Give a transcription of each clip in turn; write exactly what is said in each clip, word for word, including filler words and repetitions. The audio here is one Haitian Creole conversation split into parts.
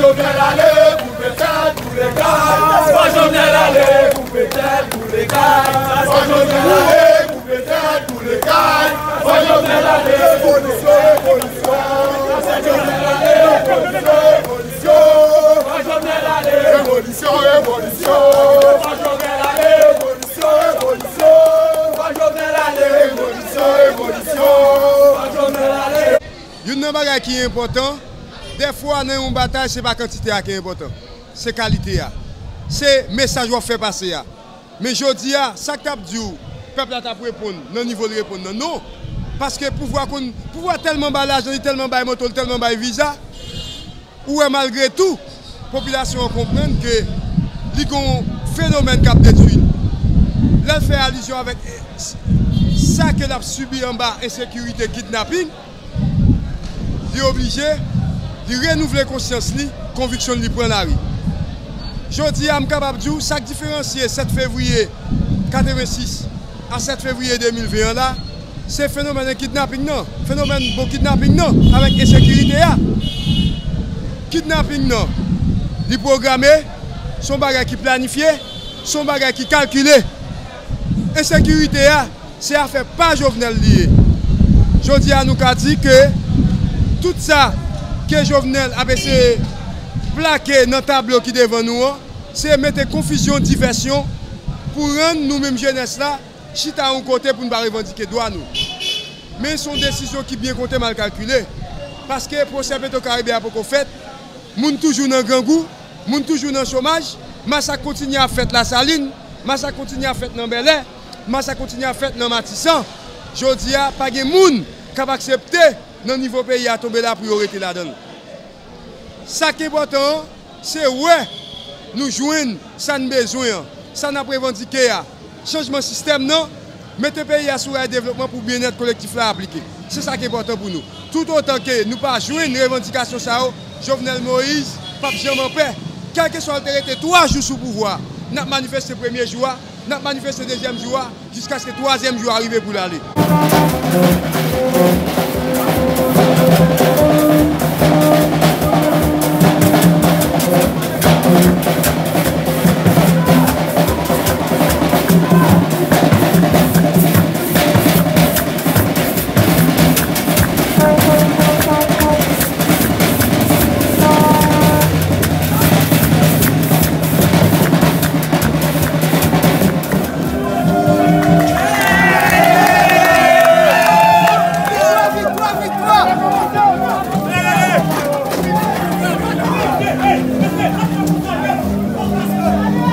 Jovenel ale, koupe tèt, boule kay. Fò Jovenel ale, koupe tèt, boule kay. Fò Jovenel ale, koupe tèt, boule kay. Fò Jovenel ale. Revolisyon, revolisyon. Fò Jovenel ale, revolisyon. Fò Jovenel ale. Revolisyon, revolisyon. Fò Jovenel ale, revolisyon, revolisyon. Fò Jovenel ale. Revolisyon, revolisyon. Fò Jovenel ale. Youn nan bagay ki enpòtan, dèfwa nan yon batay, se pa kantite a ki enpòtan, se kalite a. Se mesaj w ap fè pase a. Men jodi a, sa k t ap di w, pèp la t ap reponn nan nivo l reponn nan, non. Paske pouvwa konn, pouvwa tèlman ba lajan, li tèlman bay moto, li tèlman bay viza, ou wè malgre tou, popilasyon an konprann ke li gon fenomèn k ap detwi l. Lè l fè alizyon avèk, eh, s-, sa ke l ap sibi anba ensekirite, kidnaping, li oblije, li renouvle konsyans li, konviksyon li pran lari. Jodi a, m kapab di w, sa k diferansye sèt fevriye katrevensis a sèt fevriye de mil ven an la, se fenomèn kidnaping nan, fenomèn bon kidnaping nan, avèk ensekirite a. Kidnaping nan, li pwograme, se yon bagay ki planifye, se yon bagay ki kalkile. Ensekirite a, se afè pa Jovenel li ye. Jodi a, nou ka di ke tout sa ke Jovenel ap eseye plake nan tablo ki devan nou an, se mete konfizyon, divèsyon pou rann nou menm jenès la chita yon kote pou n pa revandike dwa nou. Men se yon desizyon ki byen konte, mal kalkile. Paske pwosè Petwokaribe a poko fèt, moun toujou nan grangou, moun toujou nan chomaj, masak kontinye ap fèt Lasalin, masak kontinye ap fèt nan Bèlè, masak kontinye ap fèt nan Matisan. Jodi a, pa gen moun k ap aksepte nan nivo peyi a tonbe la pou yo rete ladan l. Sa k enpòtan an, se wè nou jwenn sa n bezwen an, sa n ap revandike a, chanjman sistèm nan, mete peyi a sou ray devlopman pou byennèt kolektif la aplike. Se sa k enpòtan pou nou. Toutotan ke nou pa jwenn revandikasyon sa yo, Jovenel Moïse p ap janm anpè. Kèlkeswa l te rete twa jou sou pouvwa a, n ap manifeste premye jou a, n ap manifeste dezyèm jou a, jiskaske twazyèm jou a rive pou l ale.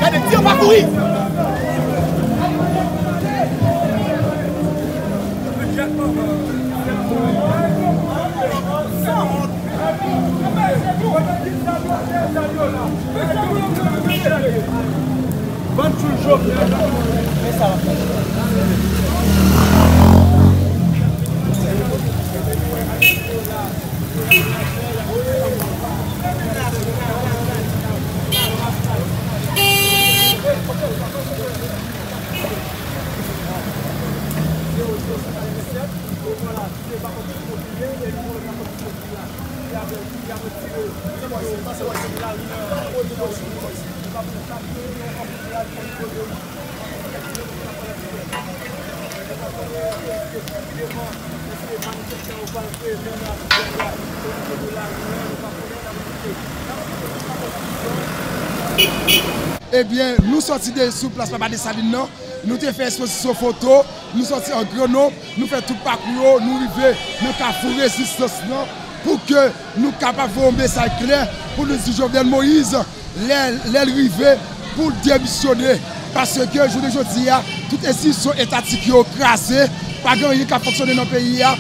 Gade, di yo pa kouri! Ebyen, nou sòti de sou plas Papa Desalin nan, nou te fè ekspozisyon foto, nou sòti an gran nonb, nou fè tout pakou yo, nou rive nan kafou rezistans lan pou ke nou kapab voye yon mesaj klè pou nou di Jovenel Moïse, lè, lè l rive pou l demisyone. Paske jounen jodi a, tout enstitisyon etatik yo kraze, pa gen anyen k ap fonksyone nan peyi a,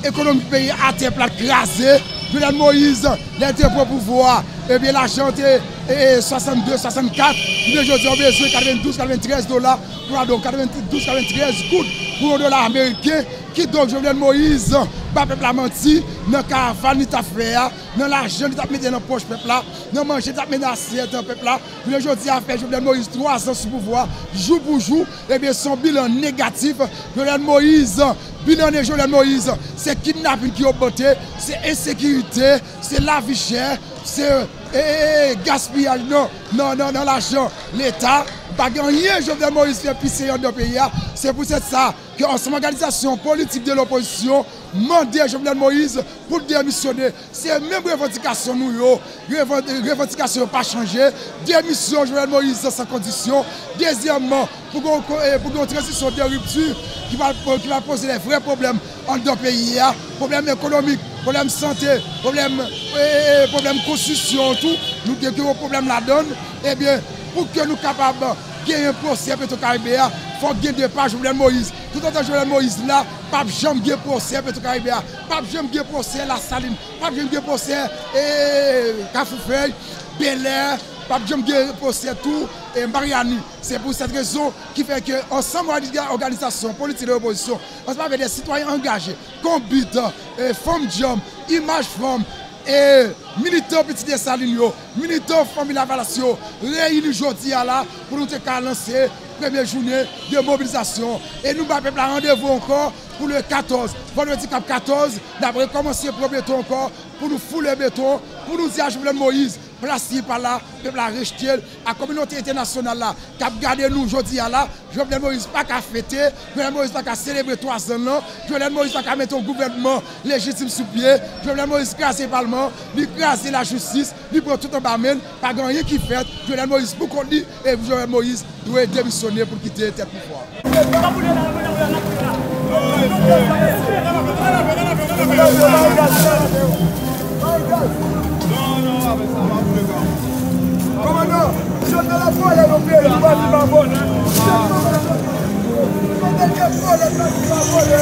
ekonomi peyi a atè plat kraze. Jovenel Moïse, lè l te pran pouvwa a, ebyen, lajan te, e, e, swasannde, swasannkat, jounen jodi a, w bezwen katrevendouz, katreventrèz dola, pardon, katrevendouz, katreventrèz goud pou yon dola ameriken. Kidonk, Jovenel Moïse, ba pèp la manti nan karavàn li t ap fè a, nan lajan li t ap mete nan pòch pèp la, nan manje li t ap mete nan asyèt pèp la. Jounen jodi a fè Jovenel Moïse twa zan sou pouvwa, jou pou jou, ebyen, se yon bilan negatif. Jovenel Moïse, bilan de Jovenel Moïse, se kidnapin ki ogmante, se ensekirite, se lavi chè, se, e, e, e, gaspiyaj nan, nan, nan, nan lajan Leta. Pa gen anyen Jovenel Moïse fè pi serye anndan peyi a. Se pou sèt sa ke ansanm òganizasyon politik de lopozisyon mande Jovenel Moïse pou l demisyone. Se menm revandikasyon nou yo. Revan-, revandikasyon yo pa chanje. Demisyon Jovenel Moïse san kondisyon. Dezyèmman, pou gen, e, pou gen yon tranzisyon de ripti ki va, ki va poze de vrè pwoblèm anndan peyi a. Pwoblèm ekonomik, pwoblèm sante, pwoblèm, e, e, e, pwoblèm konstriksyon tou. Nou gen gwo pwoblèm ladan l. Ebyen, pou ke nou kapab genyen pwosè Petwokaribe a, fòk gen depa Jovenel Moïse. Toutotan Jovenel Moïse la, p ap janm gen pwosè Petwokaribe a, p ap janm gen pwosè Lasalin, p ap janm gen pwosè, e, Kafoufèy, Bèlè, p ap janm gen pwosè tou, e, Maryani. Se pou sèt rezon ki fè ke ansanm òganiza-, òganizasyon politik de lopozisyon, ansanm avèk de sitwayen angaje, konbit, e, fanm djanm, Imaj Fanm, e, militan Pitit Desalin yo, militan Fanmi Lavalas yo, reyini jodi a la pou nou te ka lanse premye jounen de mobilizasyon. E nou bay pèp la randevou ankò pou le katòz, vandredi k ap katòz, n ap rekòmanse pran beton ankò pou nou foule beton, pou nou di a Jovenel Moïse, plas li pa la, pèp la rejte l, a kominote entènasyonal la k ap gade nou jodi a la, Jovenel Moïse pa ka fete, Jovenel Moïse pa ka selebre twa zan nan, Jovenel Moïse pa ka mete yon gouvènman lejitim sou pye, Jovenel Moïse kraze palman, li kraze lajistis, li pran tout anba men l, pa gen anyen ki fèt, Jovenel Moïse pou kont li, e Jovenel Moïse dwe demisyone pou l kite tèt pouvwa. Kòmandan, Jovenel ap vòlè nan peyi, li pa di pa vòlè. Jovenel ap vòlè, li pa di pa vòlè.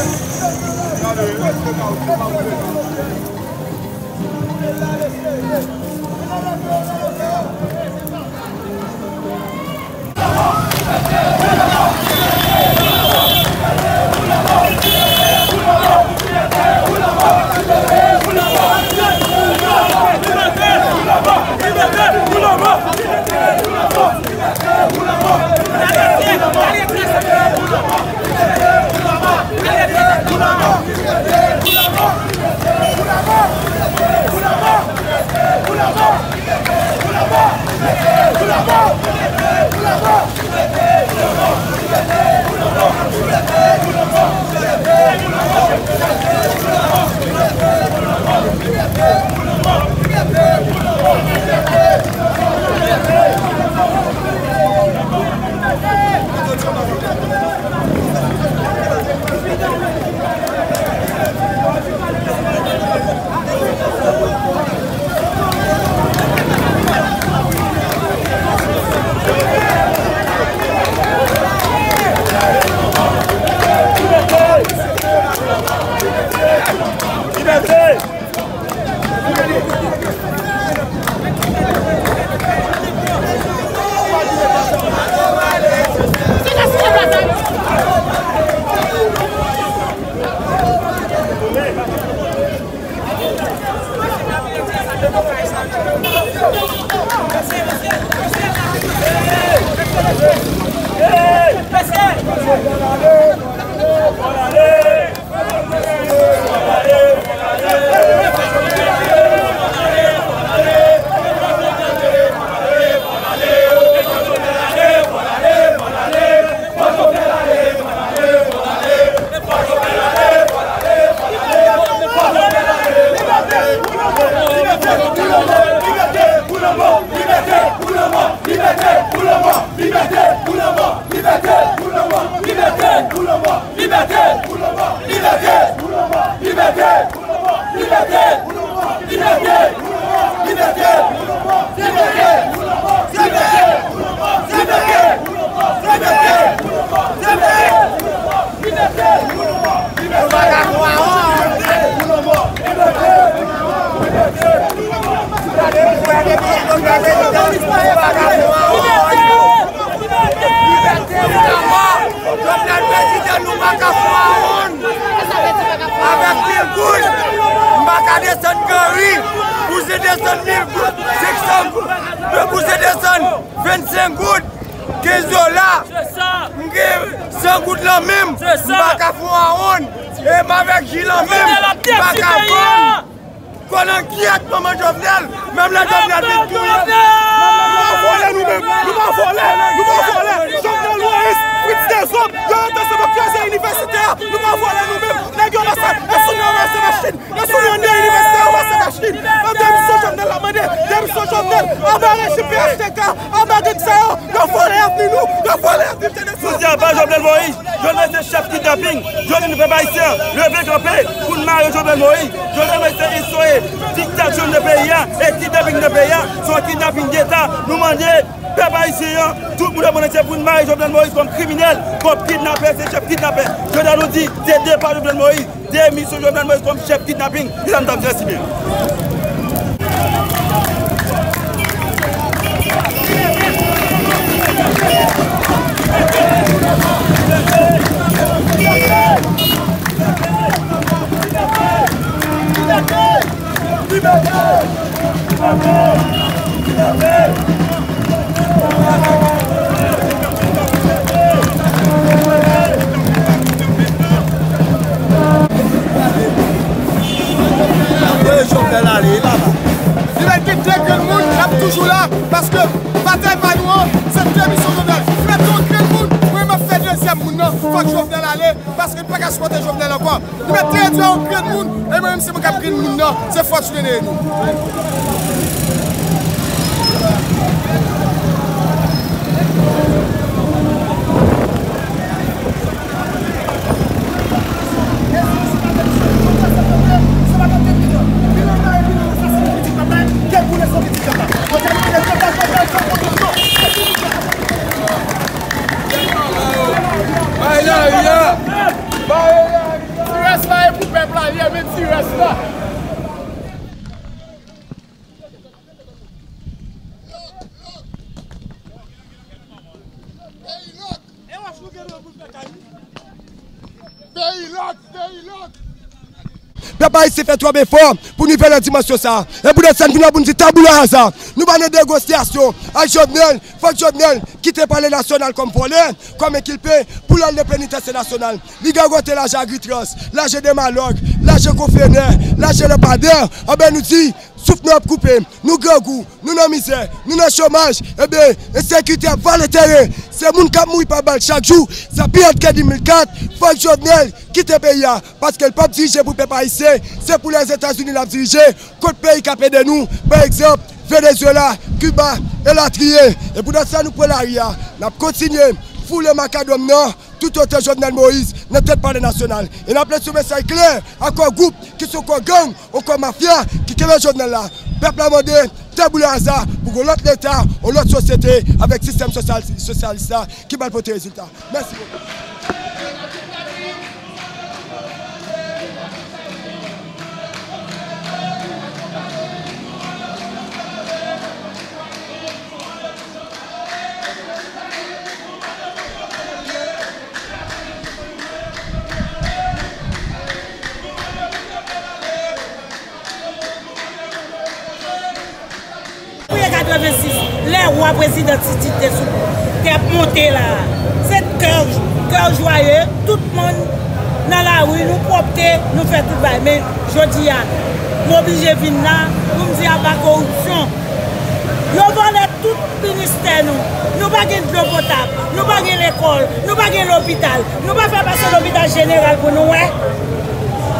Jovenel prezidan nou pa ka fè yon wonn. Avèk Mil goud, m pa ka desann gari pou se desann mil goud, senk san goud, pou se desann vennsenk goud, kenz dola. M gen san goud lan men m, m pa ka fè yon awonn, e m avèk ji lan men m, m pa ka vann. Kòlangiyèt manman Jovenel, menm lè Jovenel vin touye. Nou pa vòlè nou menm, nou pa vòlè, nou pa vòlè. Jovenel Moïse, Fritz Dezombre, yo rete ansanm ap kraze inivèsite a. Nou pa vòlè nou menm. Nèg yo nan sal, e sou nou yo pase machin, e sou nou yo nan inivèsite yo pase machin. Nan demisyon Jovenel la mande, demisyon Jovenel, anba rejim P H T K, anba gang sa yo, yo vòlè avni nou, yo vòlè avni jenès la. Sou se anba Jovenel Moïse. Jovenel se chèf kidnaping. Jodi nou pèp ayisyen an, leve kanpe pou n mare Jovenel Moïse. Jovenel Moïse se enstore diktatè nan peyi a e kidnaping nan peyi a. Se yon kidnaping deta. Nou mande pèp ayisyen an, tout moun nan lemonn antye pou n mare Jovenel Moïse kòm kriminèl, kòm kidnapè, se chèf kidnapè. Jodi a nou di se depa Jovenel Moïse, demisyon Jovenel Moïse kòm chèf kidnaping. Se sa nou t ap di a, si byen. Voye Jovenel ale, e laba. Li mèt gen de grenn moun, n ap toujou la, paske batay pa nou an, se demisyon Jovenel. Li mèt gen yon grenn moun, mwen m ap fè dezyèm moun nan, fòk Jovenel ale, paske n pa ka sipòte Jovenel ankò. Li mèt te di yon grenn moun, e mwen menm se mwen k ap grenn moun nan, se fòt Jovenel nou. Ti rès la e pou pèp la, li renmen ti rès la. Peyi lòk, peyi lòk. Pèp ayisyen fè twòp efò pou n rive nan dimansyon sa a. E pou desann vin pou n di tabula rasa. Nou pa nan negosyasyon ak Jovenel. Fòk Jovenel kite palè nasyonal kòm vòlè, kòm enkilpe, pou l al nan penitansye nasyonal. Li gagote lajan Agritrans, lajan Demalòg, lajan Konfenè, lajan Lanpadè. Anben nou di, souf nou ap koupe, nou grangou, nou nan mizè, nou nan chomaj. Ebyen, ensekirite ap vale teren. Se moun k ap mouri pa bal chak jou. Sa pi rèd ke de mil kat. Fòk Jovenel kite peyi a, paske l p ap dirije pou pèp ayisyen. Se pou Lèzetazini l ap dirije, kot peyi k ap ede nou, pa egzanp, Venezuela, Kiba, elatriye. E pou dat sa nou pran lari a, n ap kontinye foule makadwòm nan, toutotan Jovenel Moïse nan tèt palè nasyonal. E n ap lanse yon mesaj klè a kò gwoup ki se yon kò gang, yon kò mafya ki kenbe Jovenel la. Pèp la mande tabula rasa pou yon lòt leta, yon lòt sosyete avèk sistèm sosyal, sosyalis la ki pral pote rezilta. Mèsi bokou. Premye katrevensis, lè wa prezidan Titid te sou, te ap monte la, se kè, kè jwaye, tout moun nan lari, nou pwòpte, nou fè tout bagay. Men jodi a, m oblije vin la pou m di aba koripsyon. Yo vòlè tout ministè nou. Nou pa gen dlo potab, nou pa gen lekòl, nou pa gen lopital, nou pa fè pase lopital jeneral pou nou wè.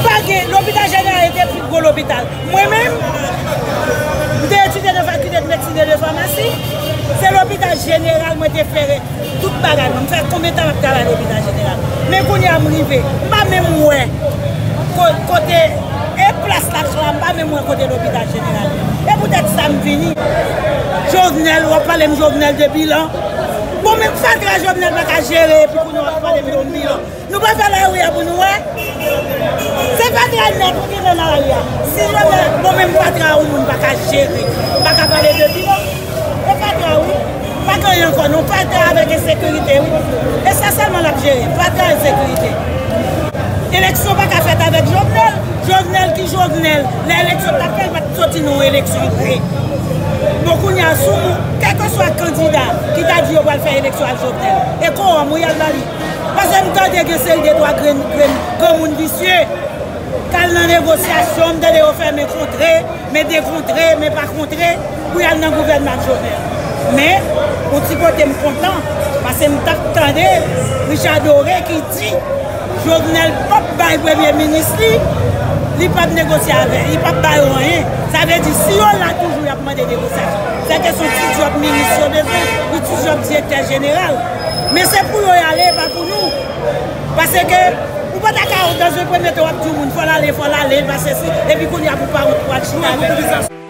Pa gen, lopital jeneral te pi gwo lopital. Mwen menm, m te etidye nan fakilte de medsin e de famasi. Se lopital jeneral mwen te fè tout bagay mwen. M fè konbyen tan m ap travay lopital jeneral. Men kounye a m rive, m pa menm wè ko-, kote, e plas lakson an, m pa menm wè kote lopital jeneral. E poutèt sa m vini. Jovenel, w ap pale m Jovenel de bilan. Bon, men fatra Jovenel pa ka jere, epi kounye a w ap pale m de yon bilan. Nou pa fè lari a pou nou wè. Se fatra nèt ou gentan nan lari a. Si Jovenel, bon, menm fatra yon moun pa ka jere, pa ka pale de bilan. E fatra, wi. Pa gen anyen ankò, non. Fatra avèk ensekirite, wi. E sa sèlman l ap jere. Fatra, ensekirite. Eleksyon pa ka fèt avèk Jovenel. Jovenel ki Jovenel. Lè eleksyon t ap fèt, li pa t soti nan yon eleksyon vre. Bon, kounye a, sou moun, kèlkeswa kandida ki ta di yo pral fè eleksyon ak Jovenel, e kowòm ou y al ba li. Paske m tande gen seri de twa grenn, grenn, granmoun visye k al nan negosyasyon, m tande yo fèmen kontre, men dekontre, men pa kontre, pou y al nan gouvènman ak Jovenel. Men, yon ti kote m kontan, paske m t ap tande Richard Doré ki di Jovenel p ap bay premye minis li, li p ap negosye avè, li p ap ba yo anyen. Sa vle di, si yo la toujou, y ap mande negosyasyon. Sèke se yon ti djòb minis yo bezwen, yon ti djòb direktè jeneral. Men se pou yo y ale, e pa pou nou. Paske ou pa ta ka, nan yon premye tan, w ap di yon moun, fò l ale, fò l ale, pa sesi, epi kounye a pou pa wont pou al chita avè l.